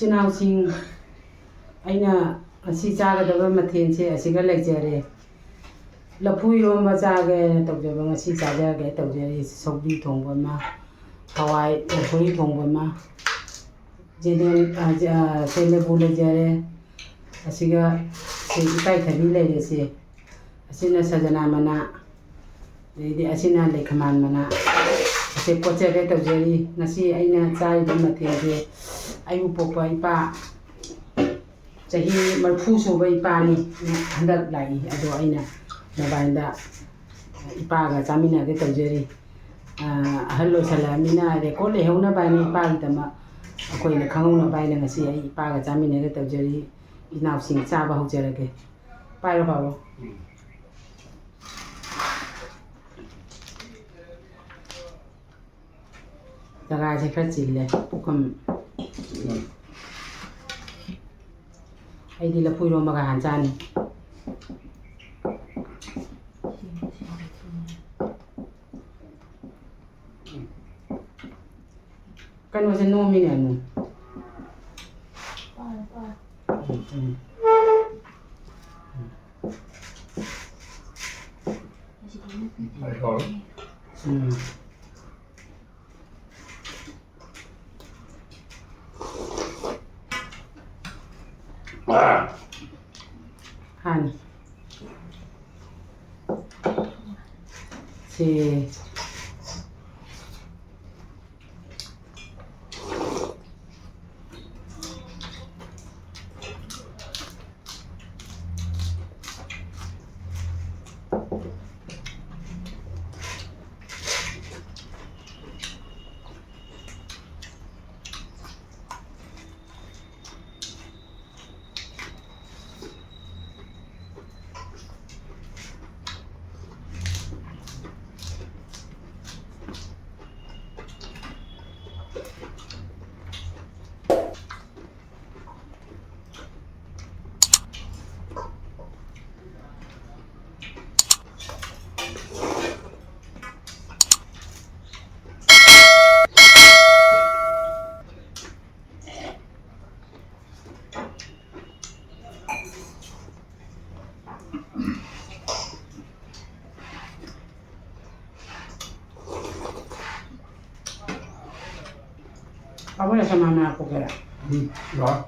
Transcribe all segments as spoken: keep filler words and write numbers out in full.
ꯏꯆꯤꯟ ꯏꯅꯥꯎꯁꯤꯡ, ꯑꯩꯅ ꯉꯁꯤ ꯆꯥꯒꯗꯕ ꯃꯊꯦꯜꯁꯦ ꯑꯁꯤꯒ ꯂꯩꯖꯔꯦ꯫ ꯂꯐꯨ ꯏꯔꯣꯝꯕ ꯆꯥꯒꯦꯅ ꯇꯧꯖꯕ, ꯉꯁꯤ ꯆꯥꯖꯒꯦ ꯇꯧꯖꯔꯤ꯫ ꯁꯧꯒ꯭ꯔꯤ ꯊꯣꯡꯕ ꯑꯃ, ꯍꯋꯥꯏ ꯃꯨꯛꯁꯣꯔꯤ ꯊꯣꯡꯕ ꯑꯃ, ꯖꯦꯅꯦꯔꯦꯜ, ꯑ, ꯖ-, ꯑ, ꯁꯦ ꯂꯦꯕꯨ ꯂꯩꯖꯔꯦ꯫ ꯑꯁꯤꯒ ꯁꯤ ꯏꯀꯥꯏꯊꯕꯤ ꯂꯩꯔꯦ꯫ ꯁꯤ, ꯑꯁꯤꯅ ꯁꯖꯅꯥ ꯃꯅꯥ, ꯑꯗꯩꯗꯤ ꯑꯁꯤꯅ ꯂꯩꯈꯃꯥꯟ ꯃꯅꯥ꯫ ꯑꯁꯤ ꯀꯣꯠꯆꯒꯦ ꯇꯧꯖꯔꯤ꯫ ꯉꯁꯤ ꯑꯩꯅ ꯆꯥꯔꯤꯕ ꯃꯊꯦꯜꯁꯦ ꯑꯩꯕꯨ ꯄꯣꯛꯄ ꯏꯄꯥ, ꯆꯍꯤ ꯃꯔꯤꯐꯨ ꯁꯨꯕ ꯏꯄꯥꯅꯤ ꯍꯟꯗꯛ ꯂꯥꯛꯏ꯫ ꯑꯗꯣ ꯑꯩꯅ ꯃꯣꯕꯥꯏꯜꯗ ꯏꯄꯥꯒ ꯆꯥꯃꯤꯟꯅꯒꯦ ꯇꯧꯖꯔꯤ꯫ ꯑ, ꯑꯍꯜ ꯑꯣꯏꯁꯜꯂꯛꯑꯃꯤꯅ ꯔꯦꯀꯣꯔꯠ ꯂꯩꯍꯧꯅꯕ ꯍꯥꯏꯅ ꯏꯄꯥꯒꯤꯗꯃꯛ ꯑꯩꯈꯣꯏꯅ ꯈꯪꯍꯧꯅꯕ ꯍꯥꯏꯅ ꯉꯁꯤ ꯑꯩ ꯏꯄꯥꯒ ꯆꯥꯃꯤꯟꯅꯒꯦ ꯇꯧꯖꯔꯤ꯫ ꯏꯅꯥꯎꯁꯤꯡ ꯆꯥꯕ ꯍꯧꯖꯔꯒꯦ꯫ ꯄꯥꯏꯔꯣ, ꯄꯥꯏꯔꯣ꯫ ꯎꯝ꯫ ꯖꯒꯥꯁꯦ ꯈꯔ ꯆꯤꯜꯂꯦ, ꯄꯨꯈꯝ꯫ ꯎꯝ꯫ ꯑꯩꯗꯤ ꯂꯐꯨ ꯏꯔꯣꯝꯕꯒ ꯍꯥꯟ ꯆꯥꯅꯤ꯫ ꯀꯩꯅꯣꯁꯦ ꯅꯣꯝꯃꯤꯅꯦ, ꯑꯅꯨ꯫ ꯎꯝ, ꯎꯝ꯫ ꯎꯝ꯫ ꯍꯥꯟꯅ꯫ ꯁꯤ꯫ ꯍꯥꯎꯕ꯭ꯔꯥ ꯁꯅꯥ ꯃꯅꯥ ꯀꯣꯀꯦꯜ? ꯎꯝ, ꯌꯥꯏ꯫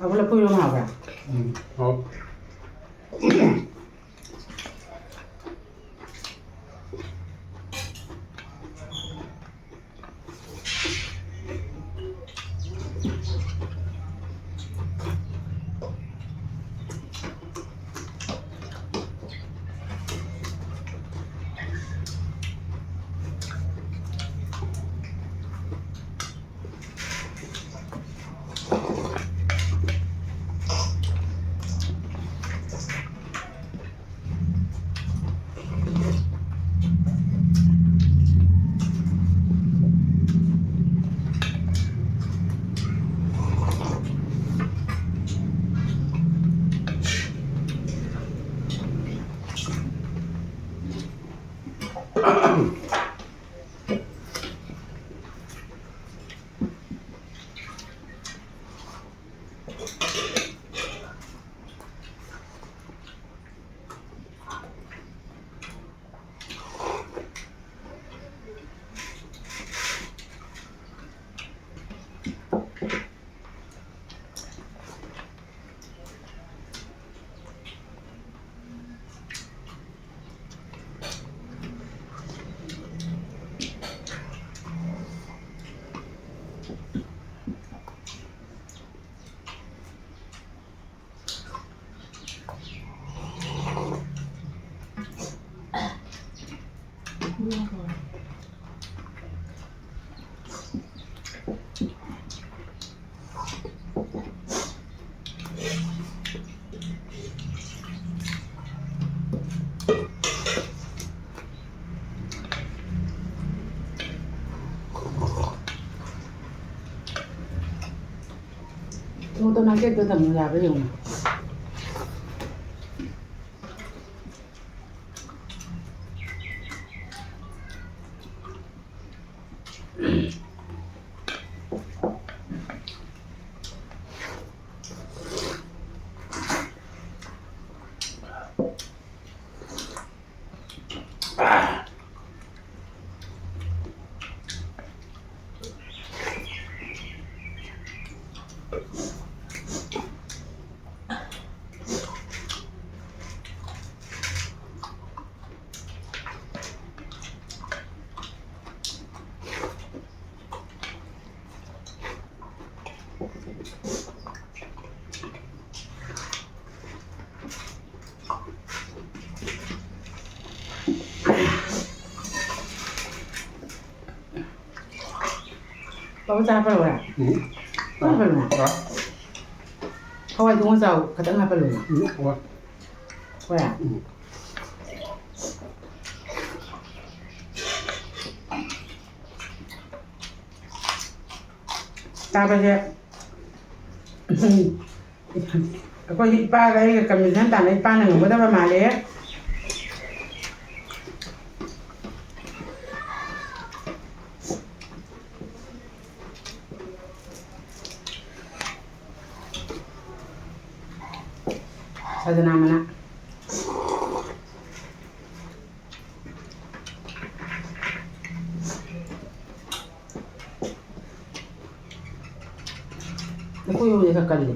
ꯑꯕꯨ ꯂꯐꯨ ꯏꯔꯣꯝ ꯍꯥꯎꯕ꯭ꯔꯥ? ꯎꯝ, ꯍꯥꯎ꯫ ꯊꯣꯡꯗꯣ ꯅꯥꯀꯦꯛꯇ ꯊꯝꯃꯨ ꯌꯥꯕ꯭ꯔꯥ ꯌꯦꯡꯉꯨ꯫ ꯄꯥꯕꯨꯡ ꯆꯥ ꯍꯥꯞꯄ ꯂꯣꯏꯔꯦ? ꯎꯝ꯫ ꯍꯥꯞꯄ ꯂꯣꯏꯔꯦ? ꯑ꯫ ꯍꯋꯥꯏ ꯊꯣꯡꯉ ꯆꯥꯎ, ꯈꯇꯪ ꯍꯥꯞꯄ ꯂꯣꯏꯔꯦ꯫ ꯎꯝ, ꯍꯣꯏ꯫ ꯍꯣꯏ꯫ ꯎꯝ꯫ ꯆꯥꯕꯁꯦ꯫ ꯑꯩꯈꯣꯏ ꯏꯄꯥꯒ ꯑꯩꯒ ꯀꯝꯄꯤꯇꯤꯁꯟ ꯇꯥꯟꯅ ꯏꯄꯥꯅ ꯉꯝꯒꯗꯕ ꯃꯥꯜꯂꯦ꯫ ꯁꯖꯅꯥ ꯃꯅꯥ꯫ ꯑꯩꯈꯣꯏ ꯌꯨꯝꯁꯦ ꯈꯔ ꯀꯜꯂꯤ꯫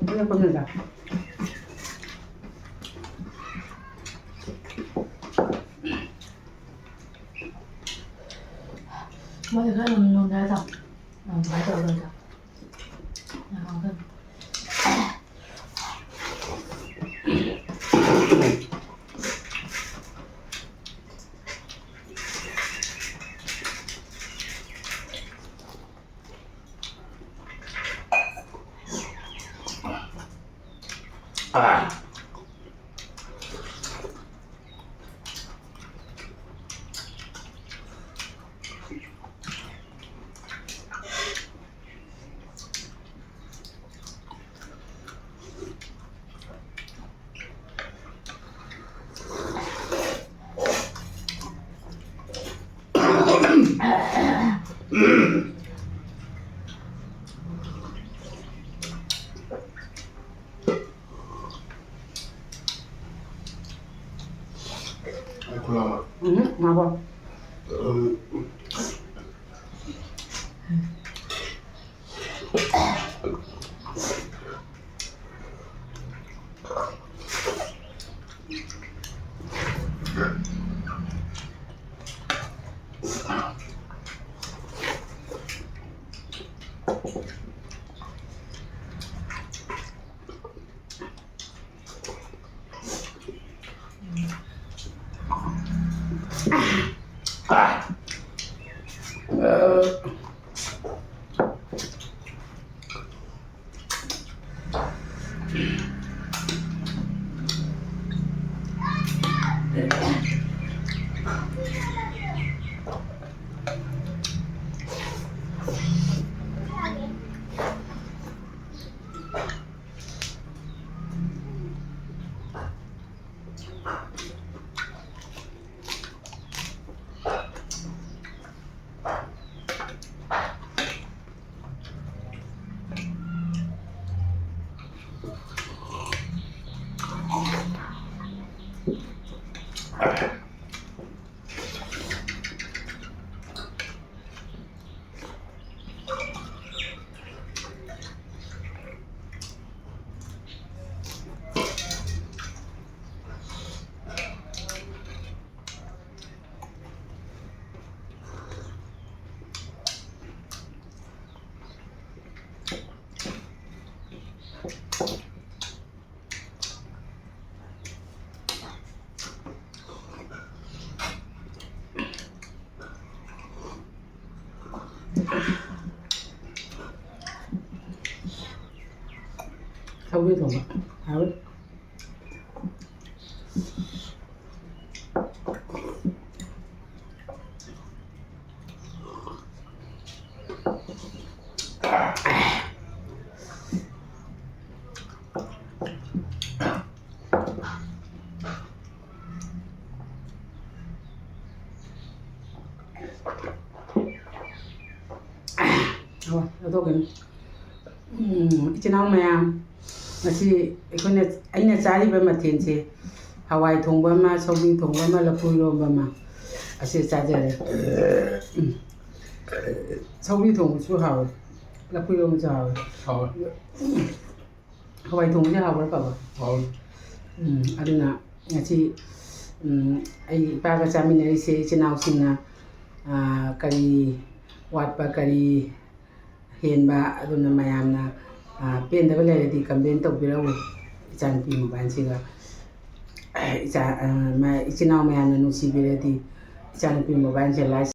ꯑꯗꯨꯅ ꯀꯣꯟꯅꯗ꯭ꯔꯥ? ꯃꯣꯏꯗꯤ ꯈꯔ ꯅꯣꯟ-, ꯅꯣꯟꯊꯔ ꯆꯥꯎ꯫ ꯑ, ꯑꯗꯨꯃꯥꯏꯅ ꯇꯧꯔꯒ ꯆꯥꯎ꯫ ꯌꯥꯝ ꯍꯥꯎꯗꯣꯏꯅꯤ꯫ ꯑꯥ꯫ ꯑꯩ ꯈꯨꯂꯥꯃ꯫ ꯎꯝ, ꯉꯥꯏꯈꯣ꯫ ꯎꯝ꯫ ꯁꯧꯒ꯭ꯔꯤ ꯊꯣꯡꯕ ꯍꯥꯎꯋꯤ꯫ ꯑꯣ, ꯂꯧꯊꯣꯛꯀꯅꯤ꯫ ꯎꯝ, ꯏꯆꯤꯟ ꯏꯅꯥꯎ ꯃꯌꯥꯝ, ꯉꯁꯤ ꯑꯩꯈꯣꯏꯅ, ꯑꯩꯅ ꯆꯥꯔꯤꯕ ꯃꯊꯦꯜꯁꯦ ꯍꯋꯥꯏ ꯊꯣꯡꯕ ꯑꯃ, ꯁꯧꯒ꯭ꯔꯤ ꯊꯣꯡꯕ ꯑꯃ, ꯂꯐꯨ ꯏꯔꯣꯝꯕ ꯑꯃ, ꯑꯁꯤ ꯆꯥꯖꯔꯦ꯫ ꯎꯝ꯫ ꯁꯧꯒ꯭ꯔꯤ ꯊꯣꯡꯕꯁꯨ ꯍꯥꯎꯋꯦ, ꯂꯐꯨ ꯏꯔꯣꯝꯕꯁꯨ ꯍꯥꯎꯋꯦ꯫ ꯍꯥꯎꯋꯦ꯫ ꯍꯋꯥꯏ ꯊꯣꯡꯕꯁꯦ ꯍꯥꯎꯕ꯭ꯔꯥ, ꯄꯥꯕ? ꯍꯥꯎꯋꯦ꯫ ꯎꯝ, ꯑꯗꯨꯅ ꯉꯁꯤ, ꯎꯝ, ꯑꯩ ꯏꯄꯥꯒ ꯆꯥꯃꯤꯟꯅꯔꯤꯁꯦ ꯏꯆꯤꯟ ꯏꯅꯥꯎꯁꯤꯡꯅ, ꯑꯥ, ꯀꯔꯤ ꯋꯥꯠꯄ, ꯀꯔꯤ ꯍꯦꯟꯕ, ꯑꯗꯨꯅ ꯃꯌꯥꯝꯅ, ꯑꯥ, ꯄꯦꯟꯗꯕ ꯂꯩꯔꯗꯤ comment ꯇꯧꯕꯤꯔꯛꯎ꯫ ꯏꯆꯥꯅꯨꯄꯤ mobileꯁꯤꯒ, ꯏꯆꯥ, ꯑꯥ, ꯃ-, ꯏꯆꯤꯟ ꯏꯅꯥꯎ ꯃꯌꯥꯝꯅ ꯅꯨꯡꯁꯤꯕꯤꯔꯗꯤ ꯏꯆꯥꯅꯨꯄꯤ mobileꯁꯦ like